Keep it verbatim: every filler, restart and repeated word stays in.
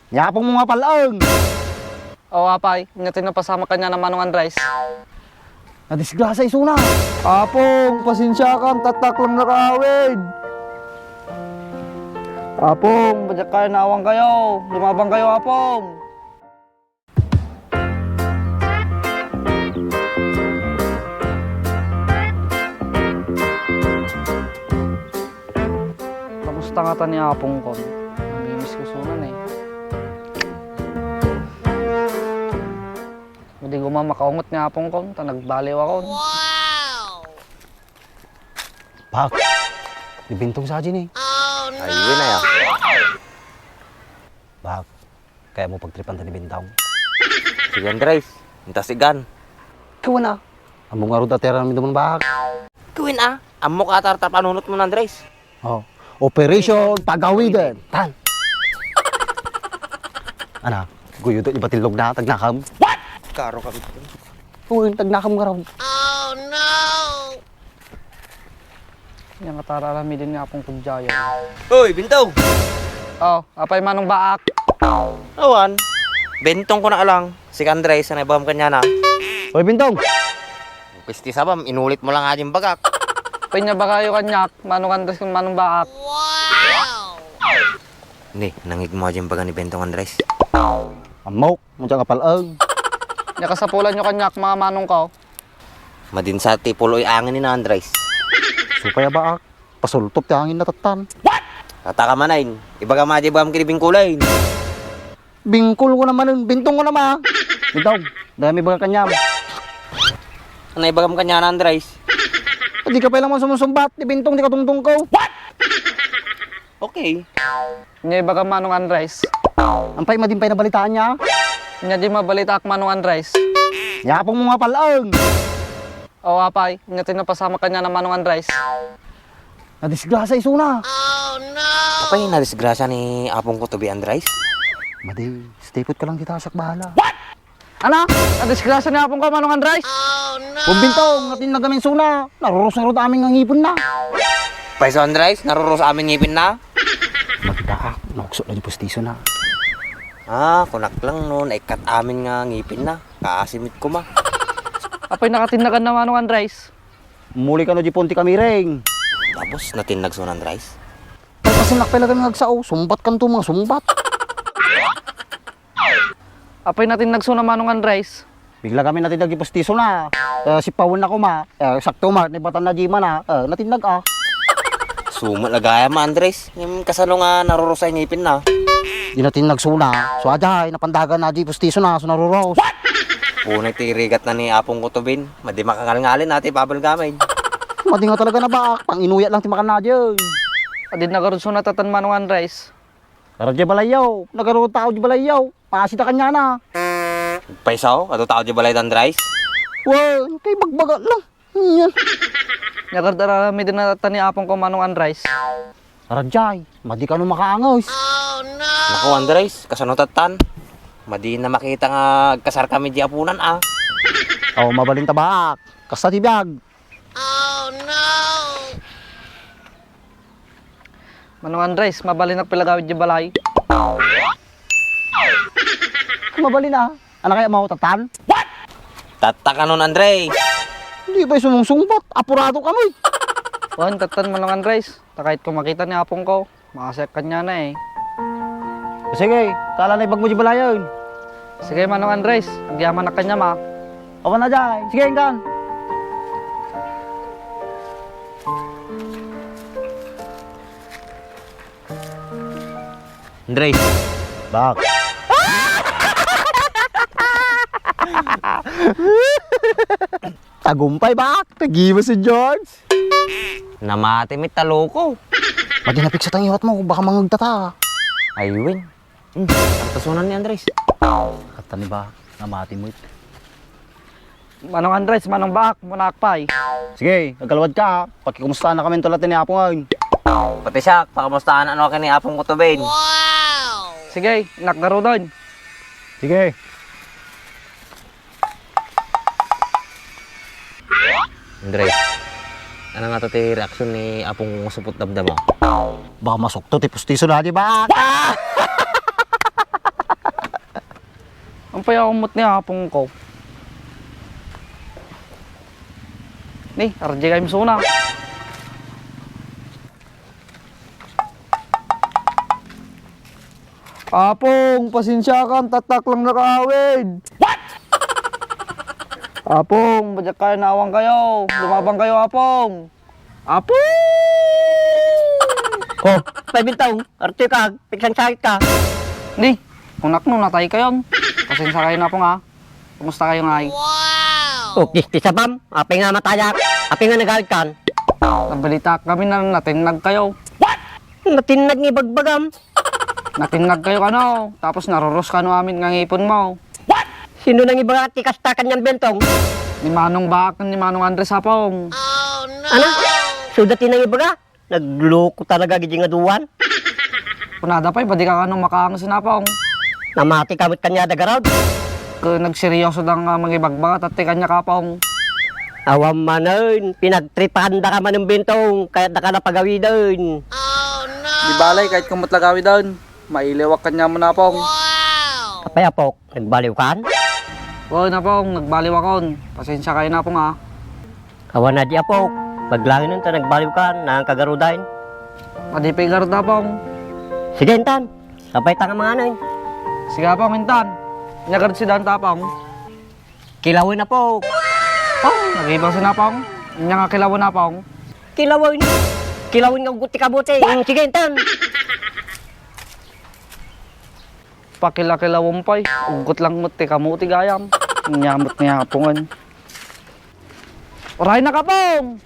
Ni apongmo nga pal-eng. O, apay, ania ti napasamak kaniana, Manong Andres? Nadisgrasya isuna. Apong, pasensiakan, tattaklang nakaawid. Apong, badiak kayo, naawang kayo. Lumabang kayo, Apong. Kamusta ngata ni apongkon? Namimiss ko sunan, eh. Di ko man makaungot ni apongkon, ta nagbaliwakon. Bak, ni Bintong sa dyan, eh. Ay, wen aya. Bak, kayatmo pagtripan ta ni Bintong? Sige, Andres. Inta sigan. Kawan, ah. Ammok ngarud a ti aramidem, Bak? Kawan, ah. Ammok a ti panunotmo, Andres. O, Operation Pagawiden. Tan. Ana, guyod ti batillogna, tagnakem. What? Karo ka, Bintong. Uy, tagnakem ngarud. Ania ngata ti aramiden ni apongko diay? Uy, Bintong! O, apay, Manong Baak? Awan. Bentongkona lang. Si Andres, ania ibagam kaniana? Uy, Bintong! Pisti sabam, inulitmo lang diay imbagak. Apay ania ibagayo kaniak, Manong Andres ken Manong Baak? Ni, nangngegmo diay imbaga ni Bentong, Andres? Ammok, ania nga pal-eng. Ania kasapulanyo kaniak, mga manongko? Madinsa ti puloy angin ni Andres. Supay a Baak, pasultop ti anginna tattan. What? Tataka manen, ibagam diay ibagam ken ni Bingkulain. Bingkol ko naman, Bintong ko naman. Bintong, dayami ibaga kaniam. Ania ibagam kaniana, Andres? Dika pay laeng sumsumbat, ni Bintong ti katungtongko. What? Okay. Ania ibagam, Manong Andres? Apay, madi pay nabalitaan niya? Ania diay mabalitaak, Manong Andres? Ni apongmo nga pal-eng. O, apay, ania ti napasamak kaniana, Manong Andres? Nadisgrasya isuna. Apay, nadisgrasya ni apongko Toby, Andres? Madi, stay put ka lang dita, siak bahala. Ana, nadisgrasya ni apongko, Manong Andres? Uy, Bintong, natinnagan isuna. Narurus ngarud amin nga ngipenna. Payso, Andres, narurus amin ngipenna? Madi, Baak, naukso na diay pustisona. A, kunak lang no, naikkat amin nga ngipenna. Kaasim met koma. Apay, nakatinnaganna, Manong Andres? Ummuli kano diay puon ti kamiring. Tapos, natinnag isuna, Andres? Pagpasinnak pay laeng nga agsao, sumbat kanto, mga sumbat. Apay, natinnag isuna, Manong Andres? Bigla kami natinnagan diay pustisona. Eh, sipawenna koma. Eh, sakto met, naibatanna diay imana. Eh, natinnag, a. Sumat la gayam, Andres. Ngem kasano nga narurus diay ngipenna? Di natinnag isuna. So, adiay, napandaganna diay pustisona, so narurus. Unay ti rigatna ni apongko Tobin. Madi makangalngalin, a, ti babelgamin. Madi nga talaga, Baak. Pang-inuyat lang ti makanna diay. Adda ngarud isuna tattan, Manong Andres? Ngarud diay balayyo. Ngarud tao diay balayyo. Paasida kaniana. Payso, adu tao diay balay, Andres? Wen, kay bagbaga lang. Ania? Ania ngarud aramidna tattan ni apongko, Manong Andres? Rajay, madi kano makaanges. Naku, Andres, kasano tattan? Madina makita nga agkasar kami diay apunan, a. O, mabalin ta, Baak. Kasta ti biag. Manong Andres, mabalinak pay la gawid diay balay. Mabalin, a. Ania kayatmo, tattan? What? Tatta kanon, Andres. Di pay sumungsungbat. Apurado kami. Wen, tattan, Manong Andres. Ta kayatko makita ni apongko. Maasiak kaniana, e. Sige, kala na ibagmo diay balayen. Sige, Manong Andres. Agyamanak kaniam, a. Awan na diay. Sige, inkan. Andres. Baak. Tagumpay, Baak. Nagimas si George. Namati met ta loko. Madi napiksa ta nga iwatmo, baka mangngeg ta. Ay, wen. Hmm, ania ti sunan ni Andres? Katta ni Baak, namati met. Manong Andres, Manong Baak, munaak pay. Sige, agkalwadka, a. Pakikumustaanna kami inton latta ni apongko. Pati siak, pakumustaanakon ni apongko Tobin. Sige, innak ngaruden. Sige. Andres, ania ngata ti reaksion ni apongko nga supot damdama? Baka masukto ti pustisona diay, Baak. pay a umot ni apongko. Ni, R J kayam suna. Apong, pasensiakan, tattak lang nakaawid. What? Apong, badiak kayo, naawang kayo. Lumabang kayo, Apong. Apong! Oh, pay Bentong, artoy ka, pigsangsangit ka. Di, kunak no, natay kayon. Pasensia kayo na, Apong, ha. Kumusta kayo ngay? Wow! Oh, kisti sabam, apay nga matayak, apay nga nagawid kan? Nabalita kami na natinnag kayo. What? Natinnag nga ibagbagam. Natinnag kayo kano, tapos naruros kano amin nga ngipon mo. What? Sino nang ibaga ti kasta kaniam Bentong? Ni Manong Bak, ni Manong Andres, Apong. Ana? Suda ti nang ibaga? Nagloko talaga gidi nga duan. Kunada pay, badi ka kano makaangas, Apong. Namati ka met kaniada garud. Ket nagseryoso da nga mangibagbaga, tatti kaniak, Apong. Awan manen, pinagtripan da ka manen Bentong, kayat da ka napagawiden. Di balay, kayat ko met la gawiden. Mailiwak kaniam, Apong. Apay, Apok, nagbaliw kan? Wen, Apong, nagbaliw akon. Pasensia kayo na, Apong, ha. Awan a di, Apok. Paglangen ta nagbaliw kan, nang kagarudain. Madi pay garud, Apong. Sige, intan. Apay ta nga manganen. Sige, Apong, intan. Nya garud si Dan, Apong. Kilawen, Apok. Oh, nagibang si Apong. Nya nga kilawen, Apong. Kilawen. Kilawen nga uggot ti kabuti. Mm, sige, intan. Pakilakilawen pay. Uggot lang met ti kamuti gayam. Nya met ni Apongen. Uray na, Apong!